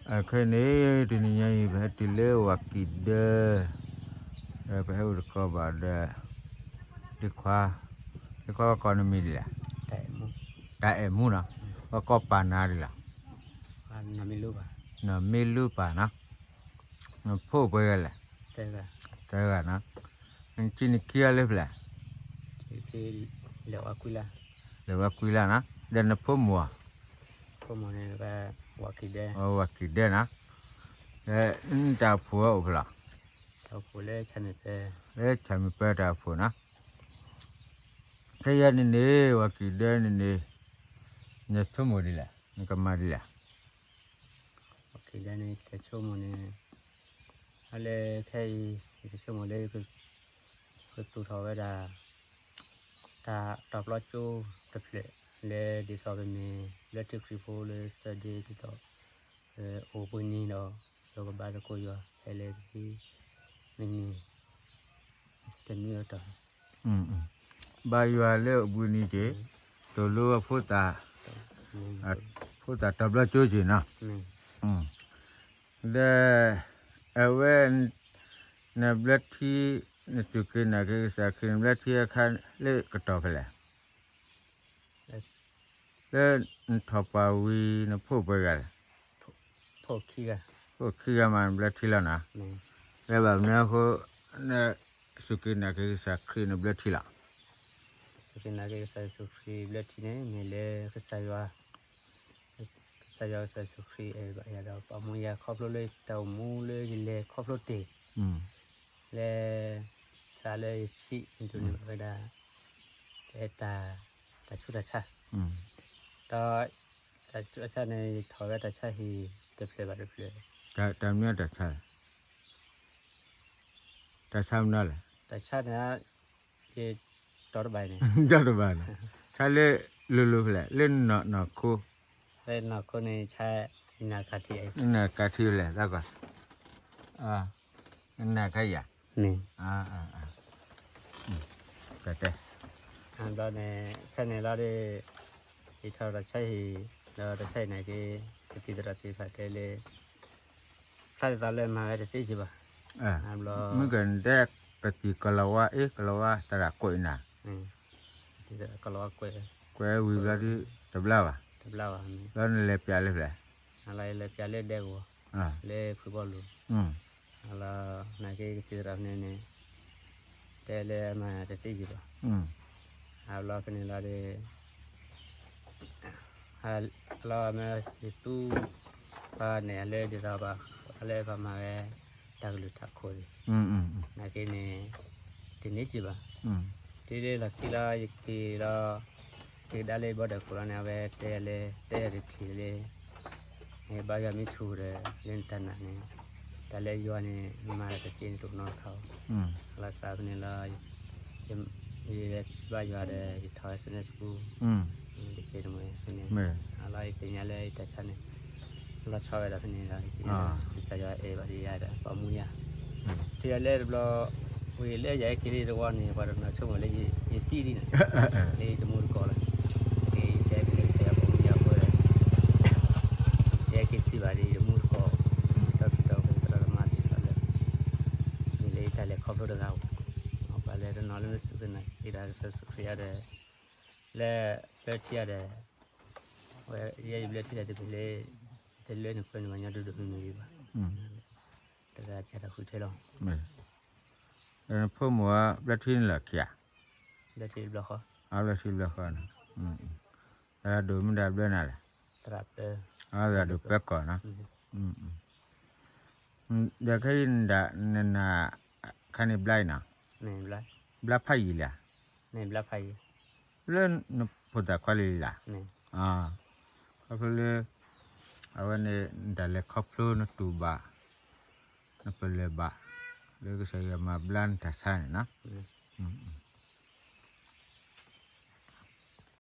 ခဲအံၤန့ၣ် တနံၤညါအံၤ ပဟဲတုၤလၢဝၤကံၤဒၢ, ပဟဲအိၣ်တခီဘၣ်ဒီး ဒ့ခွါ, ဒ့ခွါ ပကိးနမံၤဒ်လဲၣ်. တၢ်အဲၣ်မူနီၤ. ပကိးပာ်နၤဒ်လဲၣ်. နီၢ်မ့ၢ်လူပာ်နီၤ. နဖိပှဲၤဂၤလဲၣ်. သၢဂၤနီၤ. နစံးနခံဂၤလၢဖဲလဲၣ်. လဲၤဝဲကွံလၢ်နီၤ. ဒီးနဖိမုၣ်ဧါ. ဝၤကံၤဒၢနီၤ. တၢ်အိၣ်ဖှိၣ်အိၣ်ဖဲလဲၣ်. လၢဆၣ်မုၢ်ပၢတၢ်အိၣ်ဖှိၣ်နီၤ. ခဲအံၤန့ၣ်န့ၣ် ဝၤကံၤဒၢန့ၣ်န့ၣ် နဆိကမိၣ်ဒ်လဲၣ်, နကမၤဒ်လဲၣ်. ဝၤကံၤဒၢန့ၣ် ကဆိကမိၣ်န့ၣ် အလၢခဲအံၤ ယကဆိကမိၣ်လၢ ကသူၣ်ထီၣ်ဝဲဒၣ် တၢ်တီၤပျီကၠိတဖျၢၣ် လၢဒ်သိးပမ့ၢ်ဘျၢထံခရံာ်ဖိလၢ Sunday ဒ်သိး အိၣ်ဘှံးနံၤဒီး ယကဘါသကိးယွၤ ဖဲလဲၣ် မ့ၢ်န့ၣ် တနွံအတီၢ် ဘါယွၤလၢအိၣ်ဘှံးနံၤတက့ၢ်, တိၢ်လိဖိသၣ်, ဖိသၣ်တီၤဘျီကၠိတက့ၢ်နီၤ. ဒီး အဝဲ နဘျၢထံ နစူၢ်က့ၤနာ်က့ၤကစၢ်ခရံာ် နဘျၢထံအခါလၢကတီၢ်ဖဲလဲၣ်. လၢနထီၣ်ပှၢ်ဝံၤ နဖိပှဲၤဂၤလဲၣ်. ဖိခံဂၤမး နဘျၢထံလီၤနီၤ. လၢဘၣ်မနုၤအဃိ နစူၢ်က့ၤနာ်က့ၤကစၢ်ခရံာ် နဘျၢထံလီၤ. စူၢ်က့ၤနာ်က့ၤကစၢ်ယ့ၣ်ၡူးခရံာ် ဘျၢထံန့ၣ် မ့ၢ်လၢကစၢ်ယွၤ ကစၢ်ယွၤ ကစၢ်ယ့ၣ်ၡူးခရံာ် အဲၣ်ဘၣ်ယၤဒီး ပာ်မူယၤခီဖျိလၢတၢ်အိၣ်မူလၢယလဲၤခီဖျိတ့ၢ် လၢ စးလၢယဆံး ယဒိးန့ၢ်ဘၣ်ဝဲဒၣ် တၢ် တၢ်ဆူးတၢ်ဆါ ဒီး တၢ်ဆူးတၢ်ဆါန့ၣ် ယထီၣ်ဝဲတၢ်ဆါဟံၣ်တဖျၢၣ်ဘၣ်တဖျၢၣ် တၢ်မနုၤတၢ်ဆါလဲၣ်. တၢ်ဆါမနုၤလဲၣ်. တၢ်ဆါန့ၣ် ယတီၤတဘၣ်န့ၣ် တီၤတဘၣ်န့ၣ် ဆါလၢလိၤလိၤဖဲလဲၣ် လၢနီၢ်ခိ လၢနီၢ်ခိန့ၣ် ဆါ နကးထံ နကးထံလဲၣ် သးကွၢ် နကးယၤ ကတဲ ဘျီန့ၣ် ဖဲန့ၣ်လီၤဒီး ယထီၣ်တၢ်ဆါဟံၣ် ဒီးတၢ်ဆါဟံၣ်နာ်က့ ပသံၣ်သရၣ်သ့ၣ်တဖၣ်တဲလၢ ဖျါဒ်သိးလၢမၤဝဲတသ့က့ဘၣ် ဘျီ မုၢ်ကနၣ်ဒဲး ပသံၣ်ကလီၤဝါအ့ၣ် ကလီၤဝါသရၣ်ကွဲးနၤ ကလီၤဝါကွဲး ကွဲးဝံၤဘျီဒုး တဘျါဘၣ် တဘျါဘၣ် ဘျီနလဲၤပျးလၢဖဲလဲၣ် လဲၤပျးလၢဒဲကဝီၤ လၢဖုဘီလူၤ လီၤ နာ်က့ကသံၣ်သရၣ်ဖဲန့ၣ်န့ၣ် တဲလၢမၤတသ့က့ဘၣ် အဘျီဖဲန့ၣ်လီၤဒီး လီၤမ့ၢ်ယသူ ပှၤနဲၣ်လၢဒ်သိးဘၣ် လၢပှၤမၤဝဲ တၢ်ကလုၢ်တၢ်ခိၣ်န့ၣ် နာ်က့န့ၣ် တန့ၢ်က့ဘၣ် တုၤလၢလီၢ်ခံလီၤ ယက့ၤလီၤ ယကဒါလၢယဘီဒီးခိၣ်လီၤန့ၣ် အဝဲတဲလၢ တဲယၤတထံၣ်လၢ ဘါယွၤမ့ၢ်ဆူၣ်ဒီး လၢနတၢ်နာ်န့ၣ် တၢ်လၢယွၤန့ၣ် နမၤလၢတသ့န့ၣ်တအိၣ်နီတခါဘၣ် လီၤစးဖဲန့ၣ်လီၤ ယဘါယွၤဒီး ယထီၣ်ဝဲ Sunday School တက့ၢ်တမ့ၢ်ဖဲန့ၣ် လီၤယသ့ၣ်ညါလၢယတၢ်ဆါန့ၣ် လီၤဆီဝဲဒၣ်ဖဲန့ၣ်ဒီး ယသ့ၣ်ညါလၢ ကစၢ်ယွၤအဲၣ်ဘၣ်ယၤဒီး ပာ်မူယၤ တုၤလၢတဘျီ ဝံၤလၢယအဲၣ်က့ၤလံတဝီန့ၣ် ပှၤတနီၤဆိကမိၣ်လၢယသံဒ်န့ၣ် လၢယတမူတကိးလီၤ ယတဲက့ၤလၢကစၢ်ယွၤပာ်မူယၤအဃိ ယအဲၣ်က့ၤထံၣ်ဘၣ်ဒီးယတမူတကိး ဒီးသရၣ်သမါသ့ၣ်တဖၣ်လၢ မ့ၢ်လၢယတၢ်လဲၤခီဖျိတဂၤဧိၤ ပှၤလၢတနီၤလၢမ့ၢ်စူၢ်က့ၤနာ်က့ၤတၢ်ကစၢ်ယ့ၣ်ၡူးခရံာ်အံၤဒီး လၢဘျၢထံအံၤဒီး ဝဲယဲယဘျၢထံဒီးတမ့ၢ်လၢ တလၢန့ၣ်ခွဲန့ၣ်ဘၣ်ညီဒိၣ်ဒိၣ်မုၢ်မုၢ်ဒံးဘၣ် တဂၤကၢ်တၢ်ဃုထၢလီၤ ဖိမုၣ်ဘျၢထံန့ၣ်လီၤခံဂၤ ဘျၢထံဘျီဃီ ဘျၢထံဘျီဃီန့ၣ် သရၣ်ဒိၣ်မ့ၢ်ဒၣ်ဘျၢနၤလဲၣ် သရၣ်ဒိၣ်ပၢကီၢ်နီၤ ဒီးခဲအံၤနဒၣ် နနာ် ခါန့ၣ်ဘျါအံၤနီၤ ဘျါဖးယံာ်လံဧါ လၢနဖိသၣ်ခွါလံလံလၢ် ခီဖျိလၢ အဝဲန့ၣ် နတၢ်လဲၤခီဖျိနတူၢ်ဘၣ် နပလၢၢ်ဘၣ် လၢကစၢ်ယွၤမၤဘျါနတၢ်ဆါန့ၣ်နီၤ